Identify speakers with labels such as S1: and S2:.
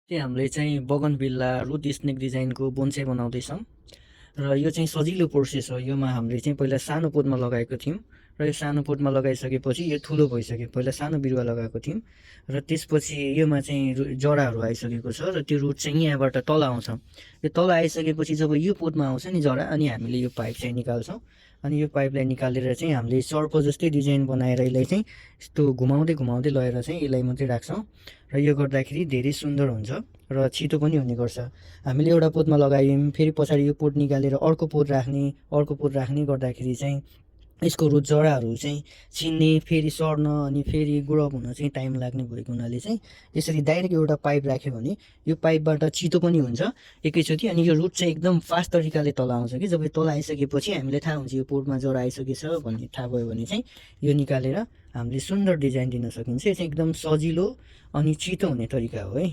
S1: चाहिँ हामीले चाहिँ बगनभिल्ला रुट स्नेक डिजाइनको बोन्साई बनाउँदैछौँ र यो चाहिँ सजिलो प्रोसेस हो। योमा हामीले चाहिँ पहिला सानो पोटमा लगाएको थियौँ र यो सानो पोटमा लगाइसकेपछि यो ठुलो भइसक्यो। पहिला सानो बिरुवा लगाएको थियौँ र त्यसपछि योमा चाहिँ जराहरू आइसकेको छ र त्यो रुट चाहिँ यहाँबाट तल आउँछ। यो तल आइसकेपछि जब यो पोटमा आउँछ नि जरा, अनि हामीले यो पाइप चाहिँ निकाल्छौँ। अनि यो पाइपलाई निकालेर चाहिँ हामीले सर्प जस्तै डिजाइन बनाएर यसलाई चाहिँ यस्तो घुमाउँदै घुमाउँदै लगेर चाहिँ यसलाई मात्रै राख्छौँ र यो गर्दाखेरि धेरै सुन्दर हुन्छ र छिटो पनि हुने गर्छ। हामीले एउटा पोतमा लगायौँ, फेरि पछाडि यो पोट निकालेर अर्को पोत राख्ने गर्दाखेरि चाहिँ यसको जराहरू चाहिँ छिन्ने, फेरि सर्न अनि फेरि ग्रो अप हुन चाहिँ टाइम लाग्ने भएको हुनाले चाहिँ यसरी डाइरेक्ट एउटा पाइप राख्यो भने यो पाइपबाट छिटो पनि हुन्छ एकैचोटि। अनि यो रुट चाहिँ एकदम फास्ट तरिकाले तल आउँछ कि जब तल आइसकेपछि हामीलाई थाहा हुन्छ यो पोटमा जरा आइसकेछ भन्ने थाहा भयो भने चाहिँ यो निकालेर हामीले सुन्दर डिजाइन दिन सकिन्छ। यो चाहिँ एकदम सजिलो अनि छिटो हुने तरिका हो है।